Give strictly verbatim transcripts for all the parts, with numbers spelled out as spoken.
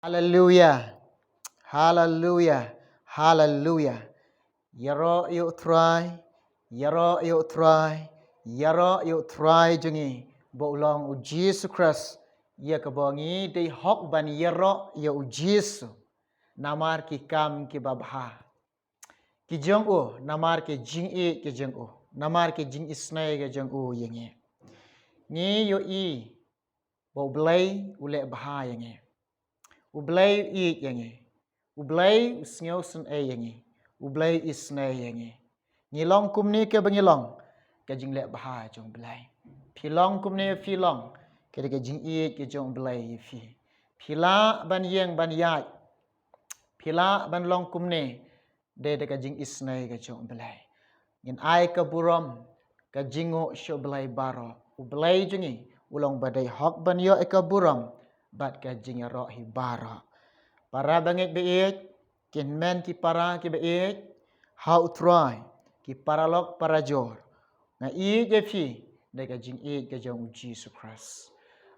Haleluya. Haleluya. Haleluya. Ïaroh ïa u Trai, ïaroh ïa u Trai, ïaroh ïa u Trai jong ngi, ba u long u Jisu Khrist, ïa kaba ngi dei hok ban ïaroh ïa u Jisu. Namar ki kam kiba bha ki jong u, namar ki jingïeit ki jong u, namar ki jingisynei ki jong u ïa ngi. Ngi ïohi ba u Blei u leh bha ïa ngi. U Blei u ïeit ïa ngi. U Blei u sngewsynei ïa ngi. U Blei u isynei ïa ngi. Ngi long kumne kaba ngi long, ka jingleh bha jong u Blei. Phi long kumne phi long, ka dei ka jingïeit ka jong u Blei ïa phi. Phi lah ban ïeng ban ïaid, phi lah ban long kumne, dei da ka jingisynei ka jong u Blei. Ngin ai ka burom, ka jingnguh sha u Blei baroh. U Blei jong ngi u long ba dei hok ban ïoh ïa ka burom bad ka jingïaroh hi baroh. Para bangeit ba ïeit, ki hynmen ki para kiba ïeit ha u Trai, ki paralok parajor, nga ïeit ïa phi da ka jingïeit ka jong u Jisu Khrist.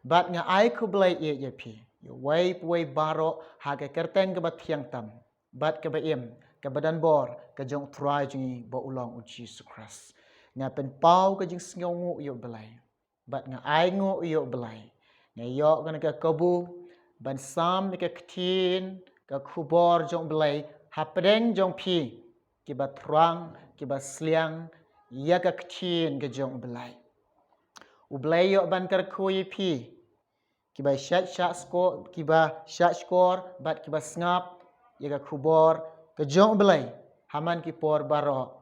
Bad nga ai khublei ïeit ïa phi, ïa uwei pa uwei baroh ha ka kyrteng kaba thiang tam bad kaba im, kaba don bor ka jong u Trai jong ngi ba u long u Jisu Khrist. Nga pynpaw ka jingsngewnguh ïa u Blei bad nga ai nguh ïa u Blei. Nga ïoh kane ka kabu ban sam ïa ka ktien, ka khubor jong u Blei hapdeng jong phi, kiba thrang, kiba sliang ïa ka ktien ka jong u Blei. U Blei ïoh ban kyrkhu ïa phi, kiba shah shah skor, kiba shah shkor bad kiba sngap ïa ka khubor ka jong u Blei ha man ki por baroh.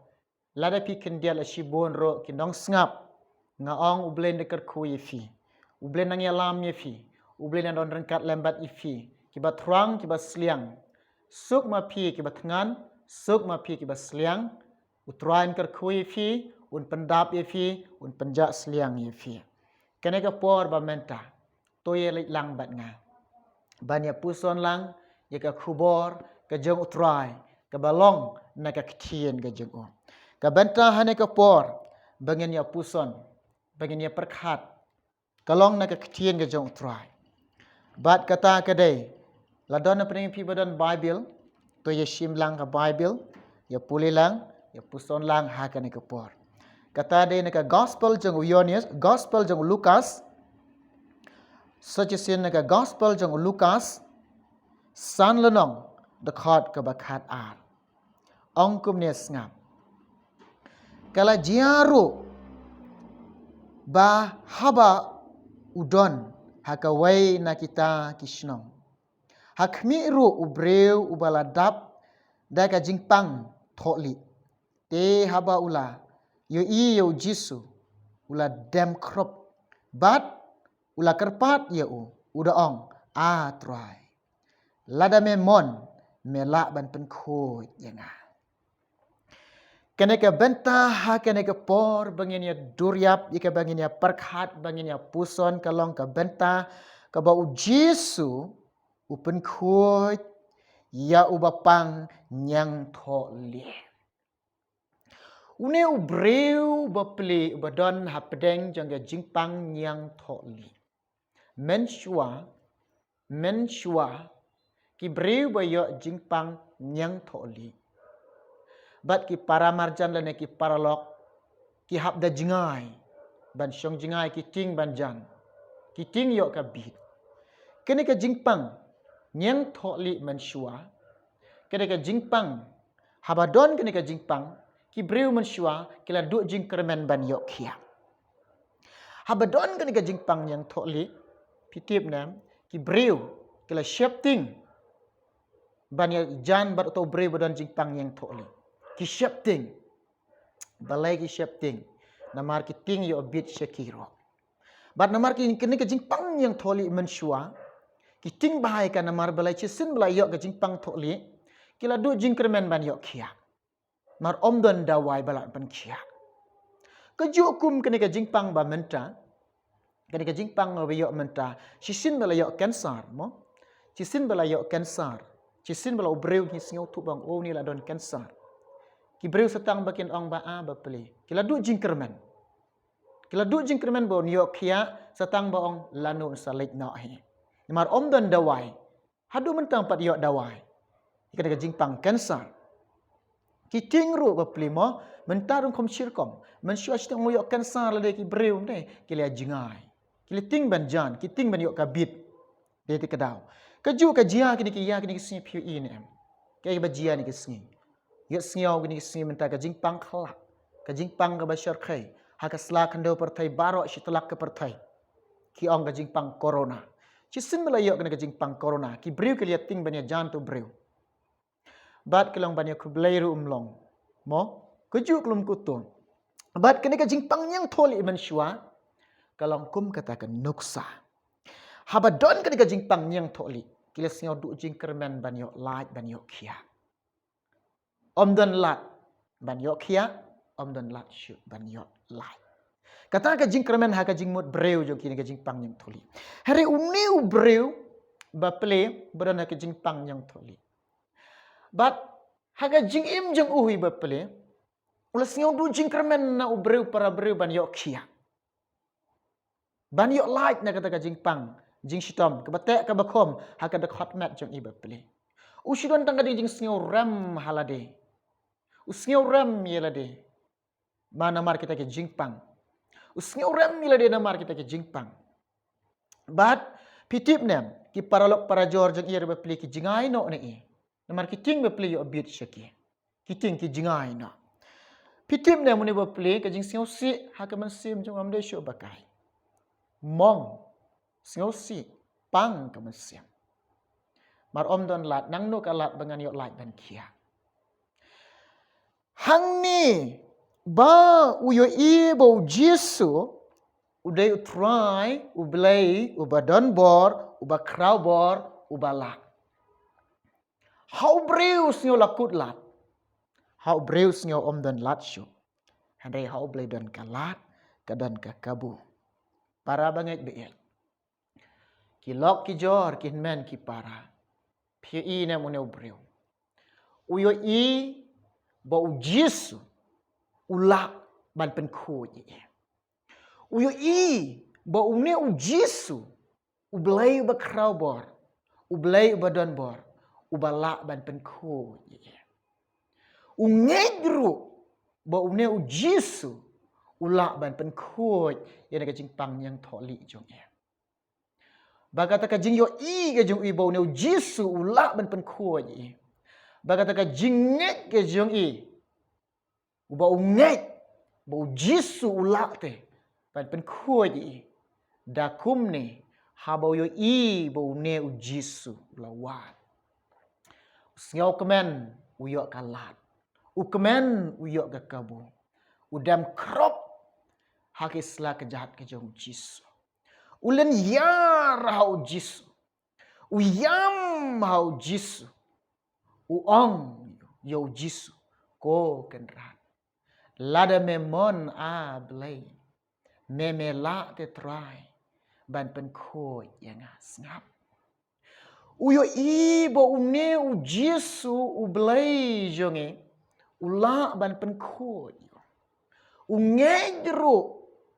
Lada phi khyndiat la shibun ruh ki nongsngap, nga ong u Blei un da kyrkhu ïa phi, u Blei un nang ïalam ïa phi, u Blei un nang don ryngkat lem bad ïa phi. Kiba thrang kiba sliang, suk ma phi kiba thngan, suk ma phi kiba sliang. U Trai un kyrkhu ïa phi, un pyndap ïa phi, un pynjah sliang ïa phi. Kane ka por ba mynta, to ïa leit lang bad nga ban ïa puson lang ïa ka khubor ka jong u Trai, kaba long na ka ktien ka jong u. Ka bynta ha kane ka por ba ngin ïa puson, ba ngin ïa pyrkhat, ka long na ka ktien ka jong u Trai. Bad kata ka dei, la don na pdeng phi ba don Baibl, to ïa shim lang ka Baibl, ïa pule lang, ïa puson lang ha kane ka por. Kata dei na ka Gospel jong u Ïoannis, Gospel jong u Lukas, sa shisien na ka Gospel jong u Lukas, san lynnong, dkhot kaba khat ar. Ong kumne, sngap. Ka la jia ruh ba haba u don ha kawei na kita ki shnong, ha khmih ruh u briew uba la dap da ka jingpang thohlieh. Te haba u la ïohi ïa u Jisu, u la dem khrup bad u la kyrpad ïa u, u da ong, A Trai, lada me mon, me lah ban pynkhuid ïa nga. Kane ka bynta ha kane ka por ba ngin ïa duriap ïa kaba ngin ïa pyrkhat, ba ngin ïa puson, ka long ka bynta kaba u Jisu u pynkhuid ïa uba pang ñiangthohlieh. Une u briew ba plie uba don hapdeng jong ka jingpang ñiangthohlieh. Mynshuwa, mynshuwa, ki briew ba ïoh jingpang ñiangthohlieh bad ki para marjan lane ki paralok, ki hap da jngai ban shong jngai, ki tieng ban jan, ki tieng ïoh ka bit. Kane ka jingpang ñiangthohlieh mynshuwa, kane ka jingpang, haba don kane ka jingpang, ki briew mynshuwa ki la duh jingkyrmen ban ïoh khiah. Haba don kane ka jingpang ñiangthohlieh, phi tip ne, ki briew ki la sheptieng ban ïa jan bad uto u briew ba don jingpang ñiangthohlieh. Ki sheptieng. Balei ki sheptieng? Namar ki tieng ïoh bit sha ki ruh. Bad namar ki, kane ka jingpang ñiangthohlieh mynshuwa, ki tieng bha ïa ka, namar balei, shisien ba la ïoh ka jingpang thohlieh, ki la duh jingkyrmen ban ïoh khiah. Namar ym don dawai ba lah ban pynkhiah. Kajuh kum kane ka jingpang ba mynta, kane ka jingpang ba ïoh mynta, shisien ba la ïoh cancer, mo? Shisien ba la ïoh cancer, shisien ba la u briew ngi sngewthuh ba ong, o, une la don cancer. Ki briew sa tang ba kin ong ba, a, ba plie, ki la duh jingkyrmen. Ki la duh jingkyrmen ba un ïoh khiah, sa tang ba ong lano un sa leit noh hi. Namar ym don dawai. Haduh mynta pat ïoh dawai. Ïa kane ka jingpang cancer. Ki tieng ruh ba plie mo, mynta ruh kham shyrkhei. Mynshuwa shiteng ïoh cancer lade ki briew ne, ki la jngai. Ki la tieng ban jan, ki tieng ban ïoh ka bit. Dei te ka daw. Kajuh ka jia kine ki ïa kine ki sngi phi ïohi ne em. Kaei ba jia ne ki sngi. Ïohsngew kine ki sngi mynta ka jingpang khlad. Ka jingpang kaba shyrkhei. Ha ka sla khyndew pyrthei baroh shi tlak ka pyrthei. Ki ong ka jingpang corona. Shisien ba la ïoh kane ka jingpang corona. Ki briew ki la tieng ban ïa jan tu briew. Bad ka long ban ïa khublei ruh um long. Mo, kajuh ka long kutun. Bad kane ka jingpang ñiangthohlieh mynshuwa, ka long kum kata ka nuksa. Haba don kane ka jingpang ñiangthohlieh, ki la sngew duh jingkyrmen ban ïoh lait, ban ïoh khiah. Ym don lad ban ïoh khiah, ym don lad shuh ban ïoh lait. Kata ka jingkyrmen ha ka jingmut briew jong kine ka jingpang ñiangthohlieh. Hynrei une u briew ba plie, ba don ha ka jingpang ñiangthohlieh. Bad ha ka jingim jong u hi ba plie, u la sngew duh jingkyrmen na u briew para briew ban ïoh khiah. Ban ïoh lait na kata ka jingpang, jingshitom, kaba teh kaba khum, ha ka dkhot met jong i ba plie. U shu don tang ka dei jingsngew rem ha lade. U sngew rem ïa lade. Ba namar kita ki jingpang. U sngew rem ïa lade namar kita ki jingpang. Bad, phi tip ne em, ki paralok parajor jong i re ba plie ki jngai noh na i. Namar ki tieng ba plie ïoh bit sha ki. Ki tieng ki jngai noh. Phi tip ne em une ba plie ka jingsngewsih ha ka mynsiem jong u ym dei shuh ba kai. Mong, sngewsih, pang ka mynsiem. Mar ym don lad, nangno ka lad ba ngan ïoh lait ban khiah. Hangne ba u ïohi ba u Jisu, u dei u Trai, u Blei, uba don bor, uba khraw bor, uba lah. Ha u briew sngew la kut lad. Ha u briew sngew ym don lad shuh. Hynrei ha u Blei don ka lad, ka don ka kabu. Para bangeit ba ïeit. Ki lok ki jor, ki hynmen ki para. Phi ïohi ne em une u briew. U ïohi ba u Jisu, u lah ban pynkhuid ïa i. U ïohi ba une u Jisu, u Blei uba khraw bor, u Blei uba don bor, uba lah ban pynkhuid ïa i. U ngeit ruh ba une u Jisu, u lah ban pynkhuid ïa kane ka jingpang ñiangthohlieh jong i. Ba kata ka jingïohi ka jong i ba une u Jisu u lah ban pynkhuid ïa i. Ba kata ka jingngeit ka jong i. Uba u ngeit ba u Jisu u lah te ban pynkhuid ïa i. Da kumne haba u ïohi ba une u Jisu u la wan. U sngewkmen u ïoh ka lad. U kmen u ïoh ka kabu. U dem khrop ha ki sla kjat ka jong u Jisu. U lynñiar ha u Jisu. U ïam ha u Jisu. U ong ïa u Jisu, ko Kynrad. Lada me mon a Blei. Me me lah te Trai. Ban pynkhuid ïa nga, sngap. U ïohi ba une u Jisu u Blei jong i. U lah ban pynkhuid. U ngeit ruh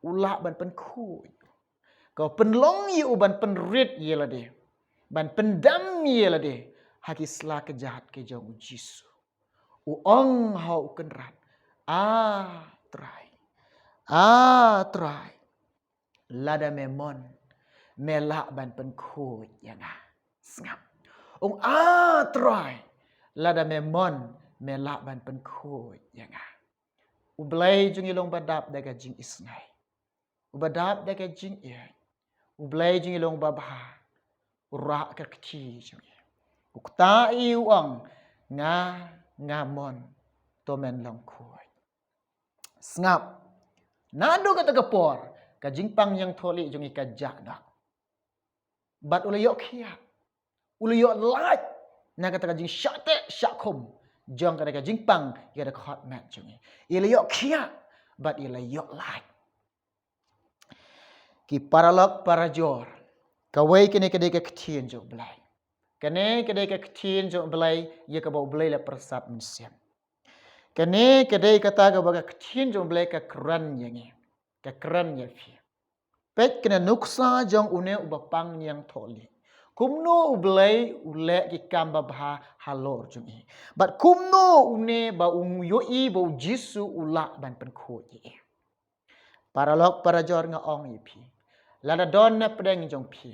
u lah ban pynkhuid. Ka pynlong ïa u ban pynrit ïa lade. Ban pyndam ïa lade. Ha ki sla kjat ki jong u Jisu. U ong ha u Kynrad. A Trai. A Trai. Lada me mon. Me lah ban pynkhuid ïa nga. Sngap. Ong a Trai. Lada me mon. Me lah ban pynkhuid ïa nga. U Blei jong i long ba dap da ka jingisnei. Uba dap da ka jingïeit. U Blei jong i long ba bha. U rah ka kti jong i. U kta i u ong, nga, nga mon. To men long khuid. Sngap. Naduh kata ka por, ka jingpang ñiangthohlieh jong i ka jah noh. Bad u la ïoh khiah. U la ïoh lait. Na kata ka jingshah teh, shah khum. Jong kata ka jingpang, ïa ka dkhot met jong i. I la ïoh khiah. Bad i la ïoh lait. Ki paralok parajor. Kawei kane ka dei ka ktien jong u Blei. Kane ka dei ka ktien jong u Blei, ïa kaba u Blei la pyrsad mynsiem. Kane ka dei kata kaba ka ktien jong u Blei ka kren ïa ngi. Ka kren ïa phi. Peit kane nuksa jong une uba pang ñiangthohlieh. Kumno U Blei u leh ki kam babha halor jong i. Bad kumno une ba u ïohi ba U Jisu u lah ban pynkhuid ïa i. Paralok parajor, nga ong ïa phi, lada don na pdeng jong phi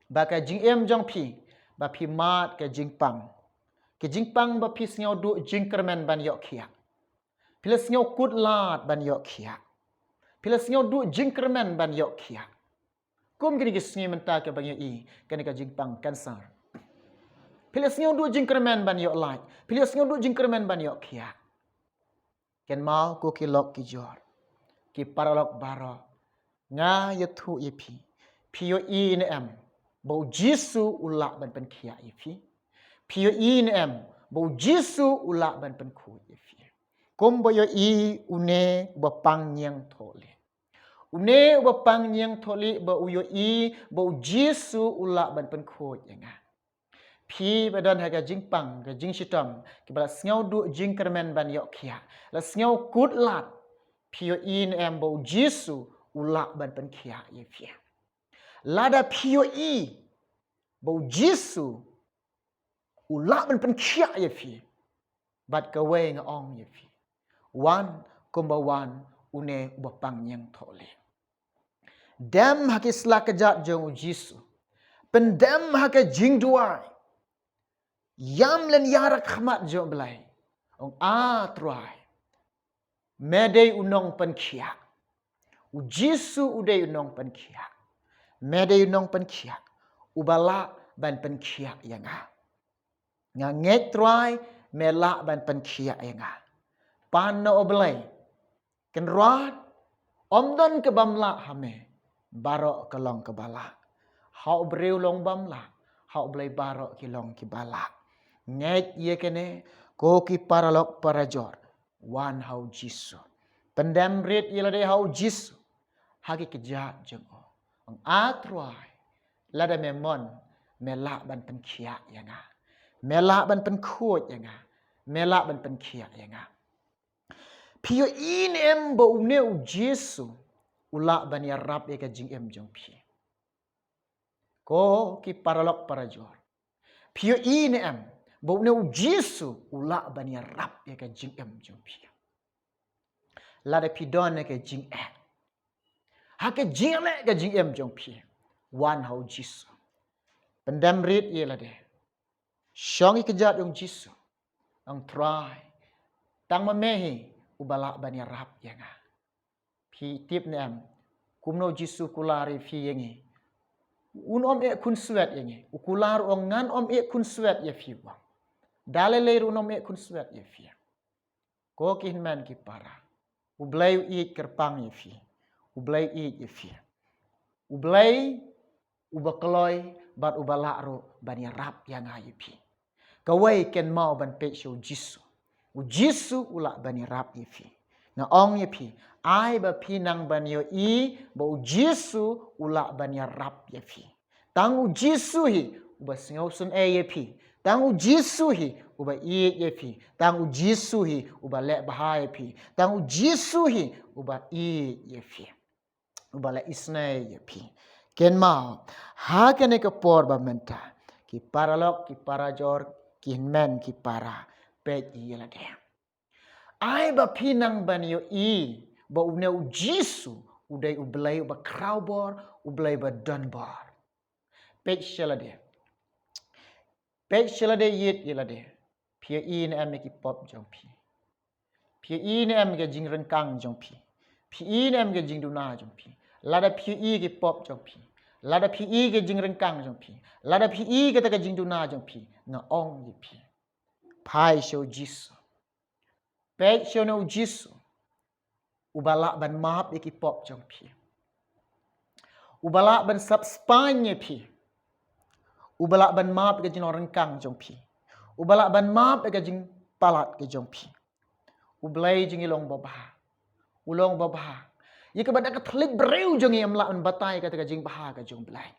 ba ka jingim jong phi, ba phi mad ka jingpang. Ka jingpang ba phi sngew duh jingkyrmen ban ïoh khiah. Phi la sngew kut lad ban ïoh khiah. Phi la sngew duh jingkyrmen ban ïoh khiah. Kum kine ki sngi mynta kiba ngi ïohi, kane ka jingpang cancer. Phi la sngew duh jingkyrmen ban ïoh lait. Phi la sngew duh jingkyrmen ban ïoh khiah. Kynmaw ko ki lok ki jor, ki paralok baroh, nga ïathuh ïa phi, phi ïohi ne em ba U Jisu u lah ban pynkhiah ïa phi? Phi ïohi ne em ba U Jisu u lah ban pynkhuid ïa phi? Kumba ïohi une uba pang ñiangthohlieh. Une uba pang ñiangthohlieh ba u ïohi ba U Jisu u lah ban pynkhuid ïa nga. Phi ba don ha ka jingpang, ka jingshitom, kiba la sngew duh jingkyrmen ban ïoh khiah, la sngew kut lad, phi ïohi ne em ba U Jisu u lah ban pynkhiah ïa phi? Lada phi ïohi ba U Jisu u lah ban pynkhiah ïa phi, bad kawei nga ong ïa phi, wan kumba wan une uba pang ñiangthohlieh. Dem ha ki sla kjat jong U Jisu. Pyndem ha ka jingduwai. Ïam lynñiar ha khmat jong U Blei. Ong, A Trai, me dei u nongpynkhiah. U Jisu u dei u nongpynkhiah. Me dei u nongpynkhiah uba lah ban pynkhiah ïa nga. Nga ngeit Trai, me lah ban pynkhiah ïa nga. Pan na U Blei. Kynrad, ym don kaba ym lah ha me. Baroh ka long kaba lah. Ha u briew long bym lah, ha U Blei baroh ki long kiba lah. Ngeit ïa kane, ko ki paralok parajor, wan ha U Jisu. Pyndem rit ïa lade ha U Jisu ha ki kjat jong u. Ong, A Trai, lada me mon, me lah ban pynkhiah ïa nga. Me lah ban pynkhuid ïa nga. Me lah ban pynkhiah ïa nga. Phi ïohi ne em ba une U Jisu u lah ban ïarap ïa ka jingim jong phi? Ko ki paralok parajor, phi ïohi ne em ba une U Jisu u lah ban ïarap ïa ka jingim jong phi? Lada phi don ha ka jingeh, ha ka jingleh ka jingim jong phi, wan ha U Jisu. Pyndem rit ïa lade. Shong ïa ka kjat jong U Jisu. Ong, Trai, tang ma me hi uba lah ban ïarap ïa nga. Phi tip ne em kumno U Jisu u kular ïa phi ïa ngi? Un ym eh khunswet ïa ngi. U kular, ong, ngan ym eh khunswet ïa phi, u ong. Da lei lei ruh un ym eh khunswet ïa phi. Ko ki hynmen ki para, U Blei u ïeit kyrpang ïa phi. U Blei u ïeit ïa phi. U Blei uba kloi bad uba lah ruh ban ïarap ïa nga ïa phi. Kawei, kynmaw ban peit sha U Jisu. U Jisu u lah ban ïarap ïa phi. Nga ong ïa phi, ai ba phi nang ban ïohi ba U Jisu u lah ban ïarap ïa phi. Tang U Jisu hi uba sngewsynei ïa phi. Tang U Jisu hi uba ïeit ïa phi. Tang U Jisu hi uba leh bha ïa phi. Tang U Jisu hi uba ïeit ïa phi, uba la isynei ïa phi. Kynmaw, ha kane ka por ba mynta, ki paralok, ki parajor, ki hynmen, ki para, peit ïa lade. Ai ba phi nang ban ïohi ba une U Jisu u dei U Blei uba khraw bor, U Blei uba don bor. Peit sha lade. Peit sha lade, ïeit ïa lade. Phi ïohi ne em ïa ki pop jong phi? Phi ïohi ne em ïa ka jingryngkang jong phi? Phi ïohi ne em ïa ka jingduna jong phi? Lada phi ïohi ïa ki pop jong phi, lada phi ïohi ïa ka jingryngkang jong phi, lada phi ïohi ïa kata ka jingduna jong phi, nga ong ïa phi, phai sha U Jisu. Peit sha une U Jisu uba lah ban map ïa ki pop jong phi, uba lah ban sap spaiñ ïa phi, uba lah ban map ïa ka jinglong ryngkang jong phi, uba lah ban map ïa ka jingpalat ka jong phi. U Blei jong ngi long babha. U long babha. Ïa kaba da ka thylliej briew jong ngi ngam lah ban batai kata ka jingbha ka jong U Blei.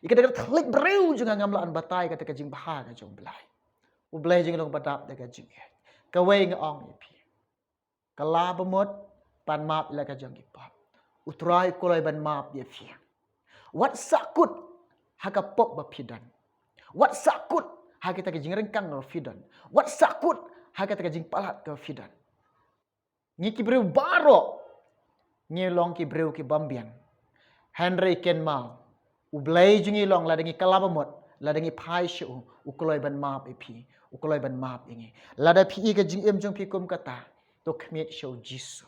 Ïa kaba da ka thylliej briew jong nga ngam lah ban batai kata ka jingbha ka jong U Blei. U Blei jong ngi long ba dap da ka jingïeit. Kawei nga ong ïa phi, kylla ba mut, pan map ïa la ka jong ki pop. U Trai u kloi ban map ïa phi. Wat sahkut ha ka pop ba phi don. Wat sahkut ha kita ki jingryngkang ba phi don. Wat sahkut ha kita ki jingpalat ba phi don. Ngi ki briew baroh ngi long ki briew ki bym biang. Hynrei kynmaw, U Blei jong ngi long, lada ngi kylla ba mut, lada ngi phai sha u, u kloi ban map ïa phi, u kloi ban map ïa ngi. Lada phi i ka jingim jong phi kum kata, to khmih sha U Jisu.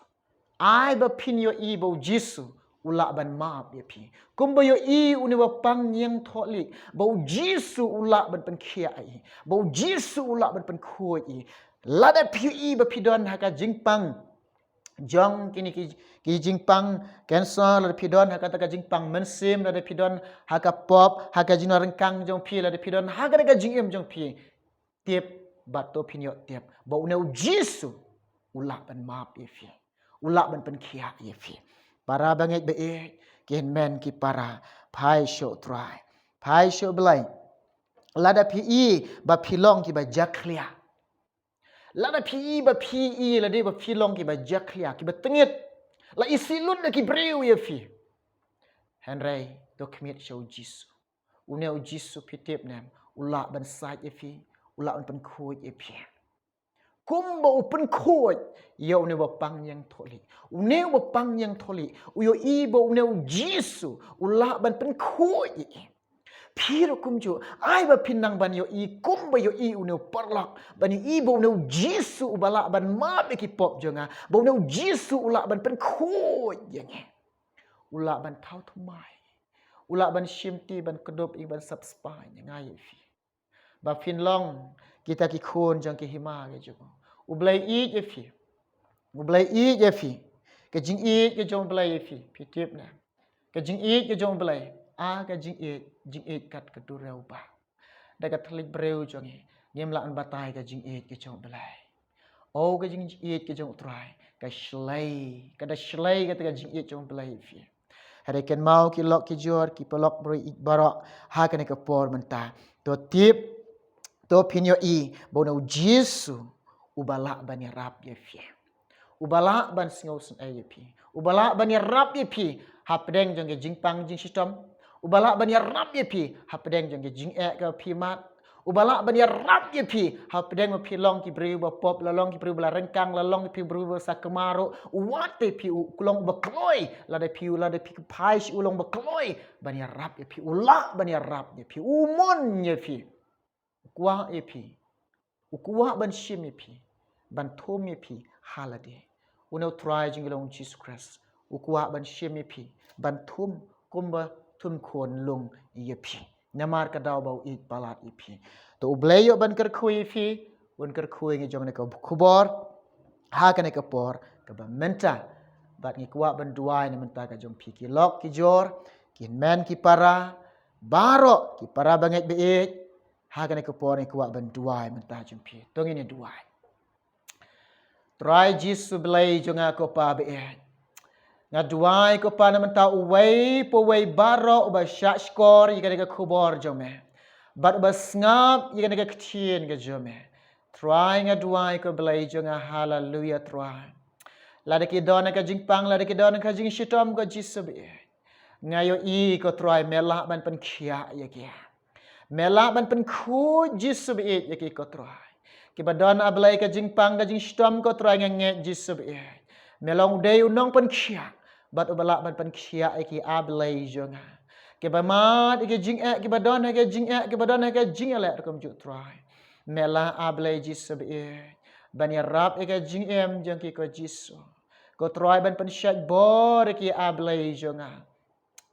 Ai ba phin ïohi ba U Jisu u lah ban map ïa phi. Kumba ïohi une uba pang ñiangthohlieh ba U Jisu u lah ban pynkhiah ïa i, ba U Jisu u lah ban pynkhuid ïa i. Lada phi ïohi ba phi don ha ka jingpang jong kine ki, ki jingpang cancer, lada phi don ha kata ka jingpang mynsiem, lada phi don ha ka pop, ha ka jingryngkang jong phi, lada phi don ha kata ka jingim jong phi, tip bad to phin ïoh tip ba une U Jisu u lah ban map ïa phi, u lah ban pynkhiah ïa phi. Para bangeit ba ïeit, ki hynmen ki para, phai sha U Trai, phai sha U Blei. Lada phi i ba phi long kiba jakhlia, lada phi i ba phi i lade ba phi long kiba jakhlia, kiba tyngit, la isih lut da ki briew ïa phi, hynrei to khmih sha U Jisu. Une U Jisu, phi tip ne em, u lah ban sait ïa phi, u lah ban pynkhuid ïa phi. Kumba u pynkhuid ïa une uba pang ñiangthohlieh. Une uba pang ñiangthohlieh u ïohi ba une U Jisu u lah ban pynkhuid ïa i. Phi ruh kumjuh, ai ba phin nang ban ïohi kumba ïohi une u paralok, ban ïohi ba une U Jisu uba lah ban map ïa ki pop jong nga, ba une U Jisu u lah ban pynkhuid ïa ngi. U lah ban thaw thymmai, u lah ban shimti, ban kdup ïa ngi, ban sap spah ïa nga ïa phi. Ba phin long kita ki khun jong ki hima ka jong u. U Blei ïeit ïa phi. U Blei ïeit ïa phi. Ka jingïeit ka jong U Blei ïa phi, phi tip ne em? Ka jingïeit ka jong U Blei, a ka jingïeit, jingïeit kat ka duriaw ba da ka thylliej briew jong ngi ngim lah ban batai ka jingïeit ka jong U Blei. O ka jingïeit ka jong U Trai ka shlei, ka da shlei kata ka jingïeit jong U Blei ïa phi. Hynrei kynmaw ki lok ki jor, ki paralok, briew ïeit baroh, ha kane ka por mynta, to tip, to phin ïohi ba une U Jisu uba lah ban ïarap ïa phi, uba lah ban sngewsynei ïa phi, uba lah ban ïarap ïa phi hapdeng jong ka jingpang jingshitom, uba lah ban ïarap ïa phi hapdeng jong ka jingeh kaba phi mad, uba lah ban ïarap ïa phi hapdeng ba phi long ki briew ba pop, la long ki briew ba la ryngkang, la long ki briew ba sakma ruh, u wad ïa phi, u long uba kloi, lada phi, lada phi phai sha u, u long uba kloi ban ïarap ïa phi, u lah ban ïarap ïa phi, u mon ïa phi, u kwah ïa phi, u kwah ban shim ïa phi, ban thum ïa phi ha lade. Une U Trai jong ngi long U Jisu Khrist u kwah ban shim ïa phi, ban thum kumba thum khun lung ïa phi, namar ka daw ba u ïeit palat ïa phi. To U Blei ïoh ban kyrkhu ïa phi, un kyrkhu ïa ngi jong kane ka khubor ha kane ka por kaba mynta. Bad ngi kwah ban duwai na bynta ka jong phi, ki lok ki jor, ki hynmen ki para baroh, ki para bangeit ba ïeit, ha kane ka por ngi kwah ban duwai na bynta jong phi. To ngin ïa duwai. Trai Jisu Blei jong nga, ko Pa ba ïeit, nga duwai, ko Pa, na bynta uwei pa uwei baroh uba shah shkor ïa kane ka khubor jong me bad uba sngap ïa kane ka ktien ka jong me. Trai, nga duwai, ko Blei jong nga, haleluya Trai. Lada ki don ha ka jingpang, lada ki don ha ka jingshitom, ko Jisu ba ïeit, nga ïohi, ko Trai, me lah ban pynkhiah ïa ki. Me lah ban pynkhuid, Jisu ba ïeit, ïa ki, ko Trai. Kiba don, A Blei, ka jingpang ka jingshitom, ko Trai, nga ngeit, Jisu ba ïeit, me long u dei u nongpynkhiah bad uba lah ban pynkhiah ïa ki, A Blei jong nga. Kiba mad ïa ki jingeh, kiba don ha ka jingeh, kiba don ha ka jingeh leh ruh kumjuh, Trai, me lah, A Blei, Jisu ba ïeit, ban ïarap ïa ka jingim jong ki, ko Jisu. Ko Trai, ban pynshait bor ïa ki, A Blei jong nga.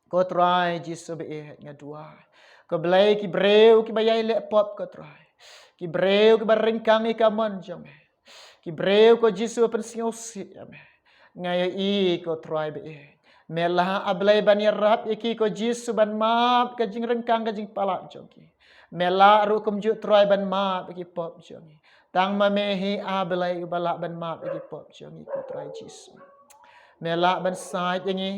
Ko Trai Jisu ba ïeit, nga duwai, ko Blei, ki briew kiba ïai leh pop, ko Trai, ki briew kiba ryngkang ïa ka mon jong me, ki briew, ko Jisu, ba pynsngewsih ïa me, nga ïohi, ko Trai ba ïeit, me lah, A Blei, ban ïarap ïa ki, ko Jisu, ban map ka jingryngkang ka jingpalat jong ki. Me lah ruh kumjuh, Trai, ban map ïa ki pop jong ngi. Tang ma me hi, A Blei, uba lah ban map ïa ki pop jong ngi, ko Trai Jisu. Me lah ban sait ïa ngi,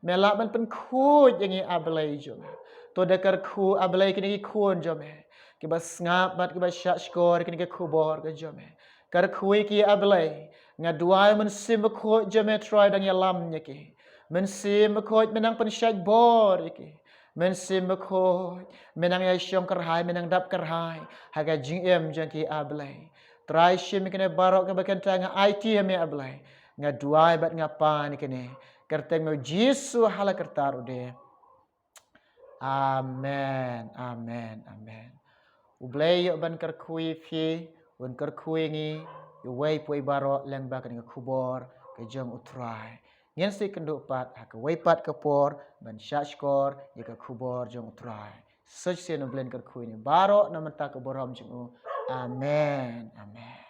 me lah ban pynkhuid ïa ngi, A Blei jong nga. To da kyrkhu, A Blei, kine ki khun jong me kiba sngap bad kiba shah shkor ïa kane ka khubor ka jong me. Kyrkhu ïa ki, A Blei. Nga duwai, Mynsiem Bakhuid jong me, Trai, dang ïalam ïa ki. Mynsiem Bakhuid, me nang pynshait bor ïa ki. Mynsiem Bakhuid, me nang ïai shong kyrhai, me nang dap kyrhai ha ka jingim jong ki, A Blei. Trai, shim ïa kine baroh kiba kynta nga aiti ha me, A Blei. Nga duwai bad nga pan ïa kine kyrteng me Jisu ha la kartar u dei. Amen, amen, amen. U Blei ïoh ban kyrkhu ïa phi, un kyrkhu ïa ngi, ïa uwei pa uwei baroh lyngba kane ka khubor ka jong U Trai. Ngin sa ïakynduh pat ha kawei pat ka por ban shahshkor ïa ka khubor jong U Trai. Sa shisien U Blei un kyrkhu ïa ngi baroh na ka bynta ka burom jong u. Amen, amen.